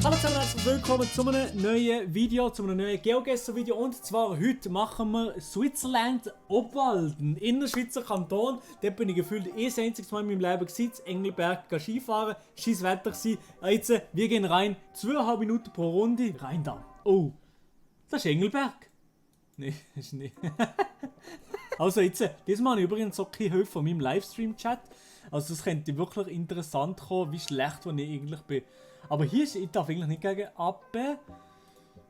Hallo zusammen, herzlich willkommen zu einem neuen Video, zu einem neuen GeoGuessr-Video. Und zwar heute machen wir Switzerland Obwalden in der Schweizer Kanton. Dort bin ich gefühlt das einzige Mal in meinem Leben gewesen, in Engelberg Skifahren. Scheiß Wetter gewesen. Jetzt, wir gehen rein, 2,5 Minuten pro Runde. Rein da. Oh, das ist Engelberg. Nee, das ist nicht. Also jetzt, das mache ich übrigens auch keine Hilfe von meinem Livestream-Chat. Also es könnte wirklich interessant kommen, wie schlecht ich eigentlich bin. Aber hier ist, ich darf eigentlich nicht gegen Appe,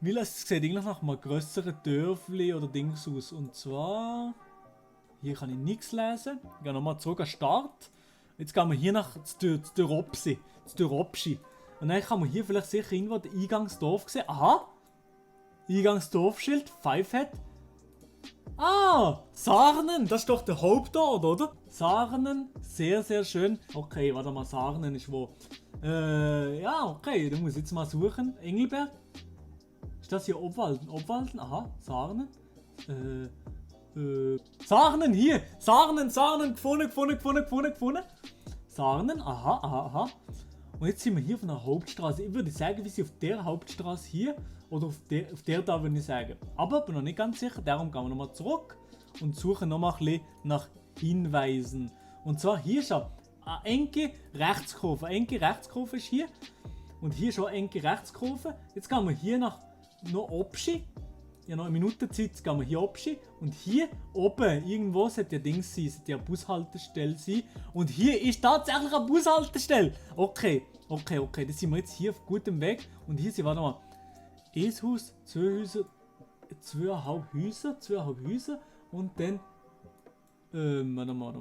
weil es sieht eigentlich nach einem grösseren Dörfli oder Dings aus. Und zwar, hier kann ich nichts lesen. Ich gehe nochmal zurück an Start. Jetzt gehen wir hier nach Stüropsi. Und dann kann man hier vielleicht sicher irgendwo das Eingangsdorf sehen. Aha! Eingangsdorfschild, Fivehead. Ah, Sarnen, das ist doch der Hauptort, oder? Sarnen, sehr, sehr schön. Okay, warte mal, Sarnen ist wo? Ja, okay, dann muss ich jetzt mal suchen. Engelberg? Ist das hier Obwalden? Obwalden? Aha, Sarnen. Sarnen, hier! Sarnen, gefunden. Sarnen, aha. Und jetzt sind wir hier auf einer Hauptstraße. Ich würde sagen, wir sind auf der Hauptstraße hier. Oder auf der da, würde ich sagen. Aber bin noch nicht ganz sicher, darum gehen wir nochmal zurück und suchen nochmal ein bisschen nach Hinweisen. Und zwar hier ist eine enge Rechtskurve. Eine enge Rechtskurve ist hier. Und hier ist auch eine enge Rechtskurve. Jetzt gehen wir hier noch Obschi. Ja, noch eine Minute Zeit, jetzt gehen wir hier Obschi. Und hier oben, irgendwo sollte ja Dings sein, sollte ja eine Bushaltestelle sein. Und hier ist tatsächlich eine Bushaltestelle. Okay. Da sind wir jetzt hier auf gutem Weg. Und hier sind, warte mal, ein Haus, 2 Häuser, 2,5 Häuser und dann, warte mal,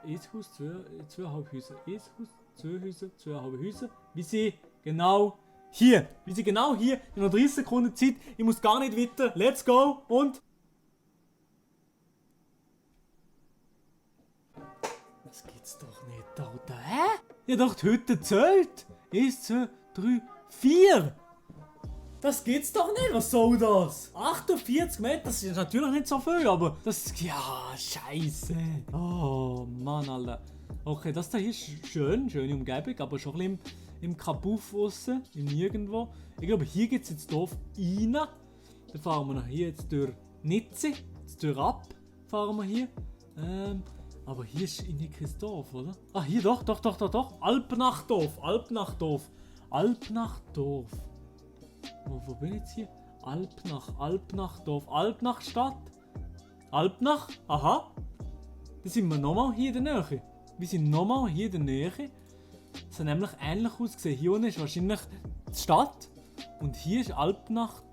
ein Haus, 2,5 Häuser, ein Haus, 2 Häuser, 2,5 Häuser, wie sie genau hier, in noch 30 Sekunden Zeit, ich muss gar nicht weiter, let's go und... Das gibt's doch nicht, Alter, hä? Ich dachte, heute zählt, 1, 2, 3, 4! Das geht's doch nicht, was soll das? 48 Meter, das ist natürlich nicht so viel, aber das... Ja, scheiße. Oh, Mann, Alter. Okay, das da hier ist schöne Umgebung, aber schon ein bisschen im Kabuff aussen, im Nirgendwo. Ich glaube, hier geht's ins Dorf rein. Dann fahren wir noch hier jetzt durch Nitze, jetzt durch ab, fahren wir hier. Aber hier ist nicht kein Dorf, oder? Ah, hier doch. Alpnachdorf. Wo bin ich jetzt hier? Alpnachdorf, Alpnachstadt. Alpnach, aha. Da sind wir nochmal hier in der Nähe. Das hat nämlich ähnlich ausgesehen. Hier unten ist wahrscheinlich die Stadt. Und hier ist Alpnachdorf.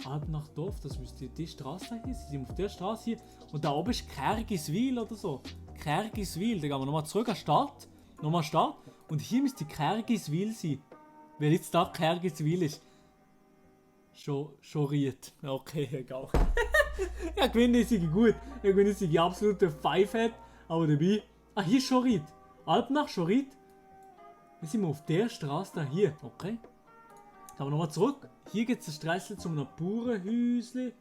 Alpnachdorf, das müsste die Straße hier sein. Sie sind auf der Straße hier. Und da oben ist Kergiswil oder so. Kergiswil, da gehen wir nochmal zurück an Start. Und hier müsste Kergiswil sein. Weil jetzt da Kergiswil ist. Schoriert. Okay, egal. Ja, gewinne ist gut. Ja, gewinne ist die absolute Fivehead. Aber dabei. Ah, hier ist Schoriet. Alpnach, Schoriet. Wir sind auf der Straße da hier. Okay. Gehen wir nochmal zurück. Hier geht es eine Straße zu einem Bauernhäusle.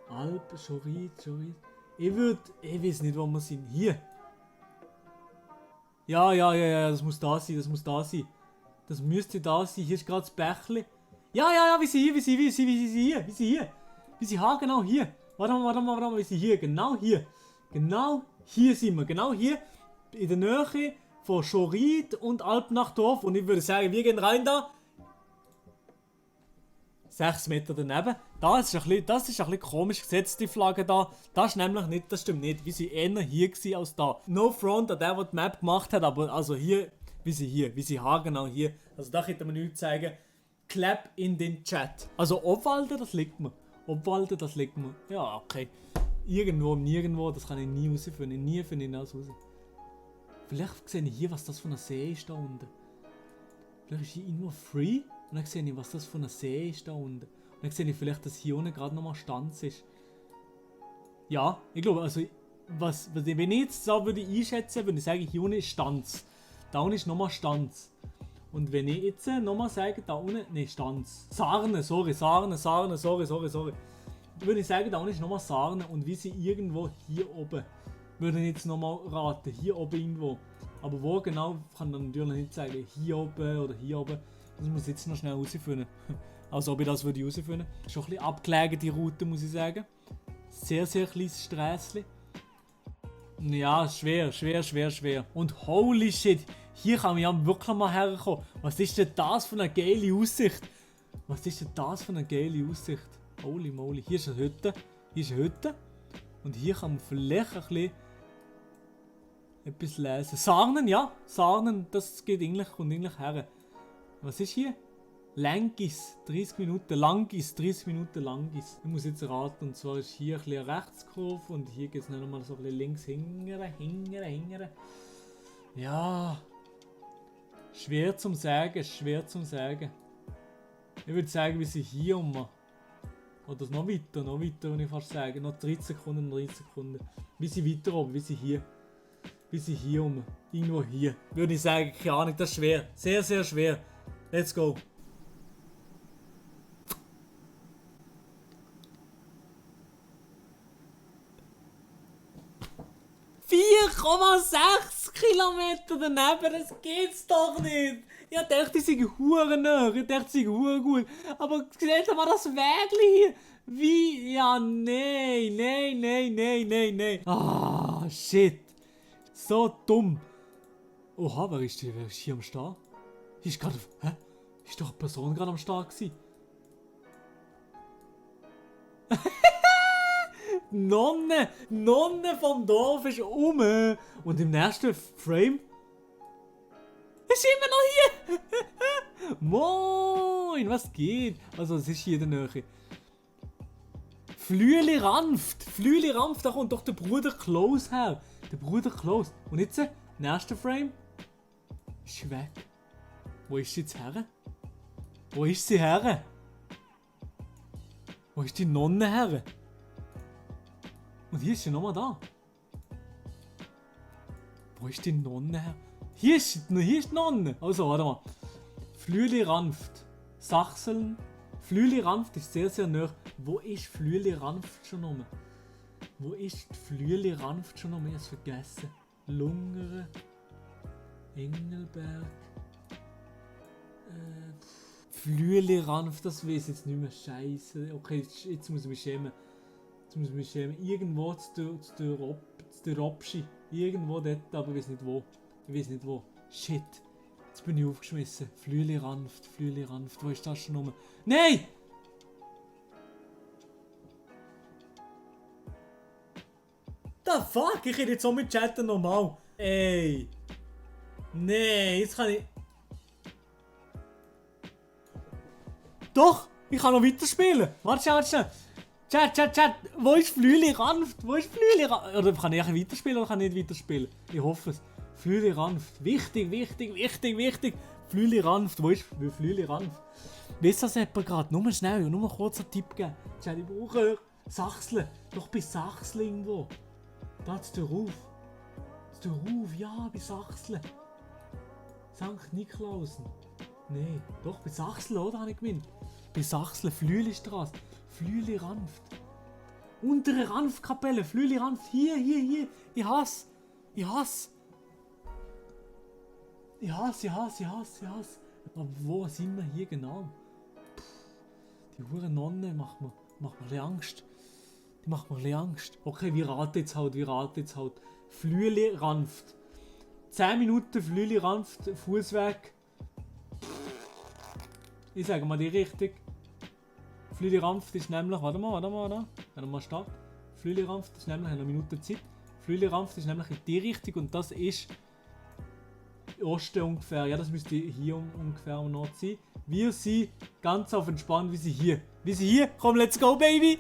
Alp, Schoriet. Ich weiß nicht, wo wir sind. Hier. Ja, das muss da sein. Das müsste da sein. Hier ist gerade das Bächli. Ja, wir sind hier. Wir sind genau hier. Warte mal, wir sind hier. Genau hier sind wir. Genau hier. In der Nähe von Schoriet und Alpnachdorf. Und ich würde sagen, wir gehen rein da. 6 Meter daneben. Das ist ein bisschen komisch gesetzt, die Flagge da. Das stimmt nicht. Wir sind eher hier gewesen als da. No front an der die Map gemacht hat, aber also hier, wir sind haargenau hier. Also da könnte man nichts zeigen. Clap in den Chat. Also Obwalden, das liegt mir. Ja, okay. Irgendwo, nirgendwo, das kann ich nie rausfinden. Nie finde ich das raus. Vielleicht sehe ich hier, was das von einer See ist da unten. Vielleicht ist hier irgendwo free. Und dann sehe ich, was das für ein See ist da unten. Und dann sehe ich vielleicht, dass hier unten gerade nochmal Stanz ist. Ja, ich glaube, also, wenn ich jetzt so würde einschätzen, würde ich sagen, hier unten ist Stanz. Da unten ist nochmal Stanz. Und wenn ich jetzt nochmal sage, da unten, ne, Stanz. Sarne, sorry. Würde ich sagen, da unten ist nochmal Sarne und wir sind irgendwo hier oben. würde ich jetzt nochmal raten. Hier oben irgendwo. Aber wo genau, kann ich natürlich nicht sagen. Hier oben oder hier oben. Das muss ich jetzt noch schnell herausfinden. Also ob ich das würde herausfinden. Schon ein bisschen abgelegen, die Route, muss ich sagen. Sehr, sehr kleines Sträßchen. Ja, schwer. Und holy shit, hier kann man ja wirklich mal herkommen. Was ist denn das für eine geile Aussicht? Holy moly, hier ist eine Hütte. Und hier kann man vielleicht ein bisschen etwas lesen. Sarnen, das kommt eigentlich her. Was ist hier? Langis, 30 Minuten. Langis. Ich muss jetzt raten, und zwar ist hier ein bisschen eine Rechtskurve und hier geht es nochmal so ein bisschen links hingere. Ja. Schwer zum sagen. Ich würde sagen, wir sind hier oder noch weiter, würde ich fast sagen. Noch 30 Sekunden. Wir sind weiter oben, wir sind hier. Irgendwo hier. Würde ich sagen, keine Ahnung, das ist schwer. Sehr, sehr schwer. Let's go. 4,6 Kilometer daneben, das geht's doch nicht! Ich dachte, die sind Huren nah, ich dachte, sie sind Huren gut. Aber seht mal das Wägli hier! Wie? Ja, nein. Ah, shit! So dumm! Oha, wer ist hier am Start? Hier ist gerade. Hä? Ist doch eine Person gerade am Start gewesen? Nonne vom Dorf ist um. Und im nächsten Frame ist immer noch hier. Moin, was geht? Also, was ist hier in der Nähe? Flüeli Ranft, da kommt doch der Bruder Klaus her. Und jetzt, nächster Frame. Ist weg. Wo ist sie jetzt her? Wo ist die Nonne her? Und hier ist sie nochmal da. Wo ist die Nonne her? Hier ist die Nonne. Also, warte mal. Flüeli Ranft. Sachseln. Flüeli Ranft ist sehr, sehr nah. Wo ist Flüeli Ranft schon nochmal? Ich habe es vergessen. Lungere. Engelberg. Flüeli Ranft, das weiß ich jetzt nicht mehr. Scheiße. Okay, jetzt muss ich mich schämen. Irgendwo zu der Ropschi. Irgendwo dort, aber ich weiß nicht wo. Shit. Jetzt bin ich aufgeschmissen. Flüeli Ranft. Wo ist das schon rum? Nein! The fuck? Ich kann jetzt so mit chatten normal. Ey. Nee, jetzt kann ich. Doch! Ich kann noch weiterspielen. Warte schnell. Chat, wo ist Flüeli Ranft? Oder kann ich weiterspielen oder kann ich nicht weiterspielen? Ich hoffe es. Flüeli Ranft. Wichtig. Flüeli Ranft. Wo ist Flüeli Ranft? Weißt du das jemand gerade? Nur schnell, nur kurz einen Tipp geben. Chat, ich brauche Sachsen. Doch bei Sachsen irgendwo. Da zu der Ruf. Ja, bei Sachsen. St. Niklausen. Nee, doch bei Sachsen, oder? Habe ich gemeint. Bei Sachsen, Flüelistraße. Flüeli Ranft. Untere Ranftkapelle, Flüeli Ranft. Hier. Ich hasse. Aber wo sind wir hier genau? Die hure Nonne macht mir ein bisschen Angst. Okay, wir raten jetzt halt. Flüeli Ranft. 10 Minuten Flüeli Ranft, Fußweg. Ich sage mal die Richtung. Flüeli Ranft ist nämlich, warte mal, Start. Flüeli Ranft ist nämlich eine Minute Zeit. Flüeli Ranft ist nämlich in die Richtung und das ist Osten ungefähr. Ja, das müsste hier ungefähr am Nord sein. Wir sind ganz auf entspannt, wie sie hier. Komm, let's go, baby!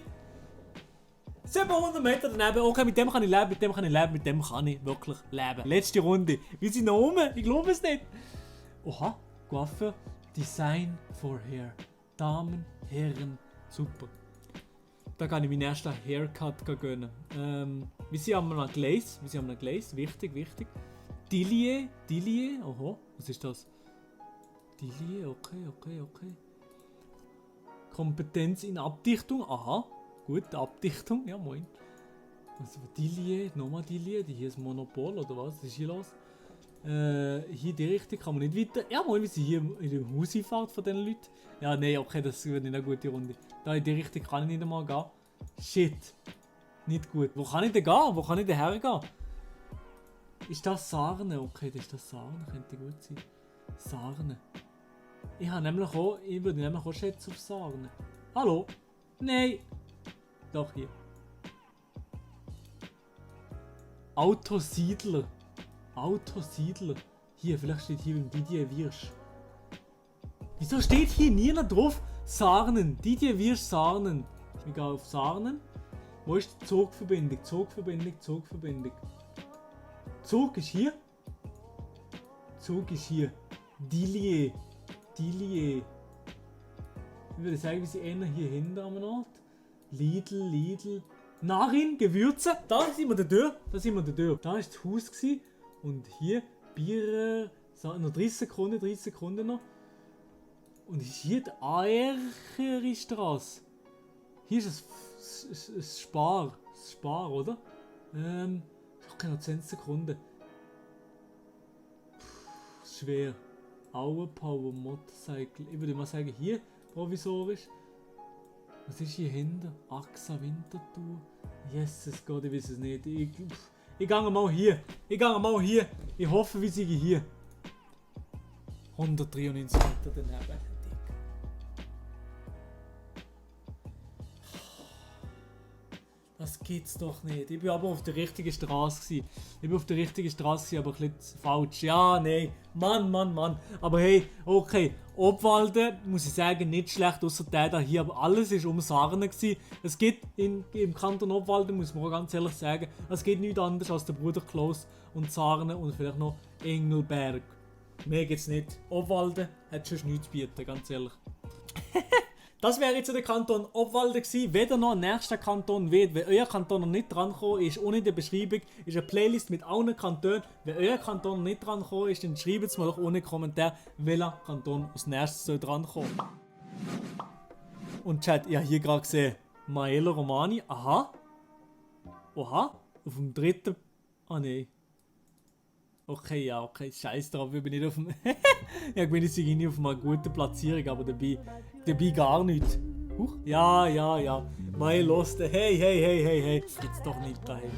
700 Meter daneben. Okay, mit dem kann ich leben, mit dem kann ich wirklich leben. Letzte Runde. Wir sind noch rum, ich glaube es nicht. Oha, Coiffeur. Design for Hair. Damen, Herren, super. Da kann ich meinen ersten Haircut gönnen. Wir sind am Glaze. Wichtig. Dillier. Oho, was ist das? Dillier, okay. Kompetenz in Abdichtung. Aha, gut, Abdichtung, ja moin. Also Dilie, nochmal Dilie, die hier ist Monopol oder was? Was ist hier los? Hier die Richtung kann man nicht weiter. Ja, mal wie sie hier in dem Haus einfahrt von diesen Leuten. Ja, nee, okay, das wird nicht eine gute Runde. Da in die Richtung kann ich nicht einmal gehen. Shit. Nicht gut. Wo kann ich denn gehen? Wo kann ich denn hergehen? Ist das Sarne? Okay, das ist das Sarne. Könnte gut sein. Sarne. Ich würde nämlich auch schätzen auf Sarne. Hallo? Nein. Doch, hier. Autosiedler. Autosiedler. Hier, vielleicht steht hier ein Didier Wirsch. Wieso steht hier nie noch drauf? Sarnen. Didier Wirsch Sarnen. Ich gehe auf Sarnen. Wo ist die Zugverbindung? Zugverbindung, Zugverbindung. Zug ist hier. Zug ist hier. Dilie. Dilie. Ich würde sagen, wir sind eher hier hinten am Ort. Lidl. Narin, Gewürze. Da sind wir der Tür. Da sind wir der Tür. Da war das Haus gewesen. Und hier Bier. Noch 30 Sekunden noch. Und hier die Eiercherstrasse. Hier ist es Spar, oder? Okay, noch 10 Sekunden. Schwer. Power Motorcycle. Ich würde mal sagen, hier provisorisch. Was ist hier hinten? AXA Winterthur. Jesus Gott, ich weiß es nicht. Ich gehe mal hier. Ich hoffe, wir sind hier. 193 Meter daneben. Das geht's doch nicht. Ich bin aber auf der richtigen Straße. Aber ein bisschen falsch. Ja, nein. Mann. Aber hey, okay. Obwalden, muss ich sagen, nicht schlecht, außer der da hier. Aber alles war um Sarnen gewesen. Es gibt im Kanton Obwalden, muss man auch ganz ehrlich sagen, es geht nichts anderes als der Bruder Klaus und Sarnen und vielleicht noch Engelberg. Mehr geht's nicht. Obwalden hat schon nichts zu bieten, ganz ehrlich. Das wäre jetzt der Kanton Obwalden gewesen. Wenn ihr noch einen nächsten Kanton wollt, wenn euer Kanton noch nicht drangekommen ist, unten in der Beschreibung ist eine Playlist mit allen Kantonen. Wenn euer Kanton noch nicht drangekommen ist, dann schreibt es mir doch ohne Kommentar, welcher Kanton als nächstes soll drankommen. Und Chat, ich habe hier gerade gesehen, Maelo Romani, aha. Oha, auf dem dritten, nein. Okay, scheiß drauf, ich bin nicht auf dem... Ja, ich bin jetzt nicht auf einer guten Platzierung, aber dabei gar nichts. Ja. Mal los, hey. Jetzt doch nicht daheim.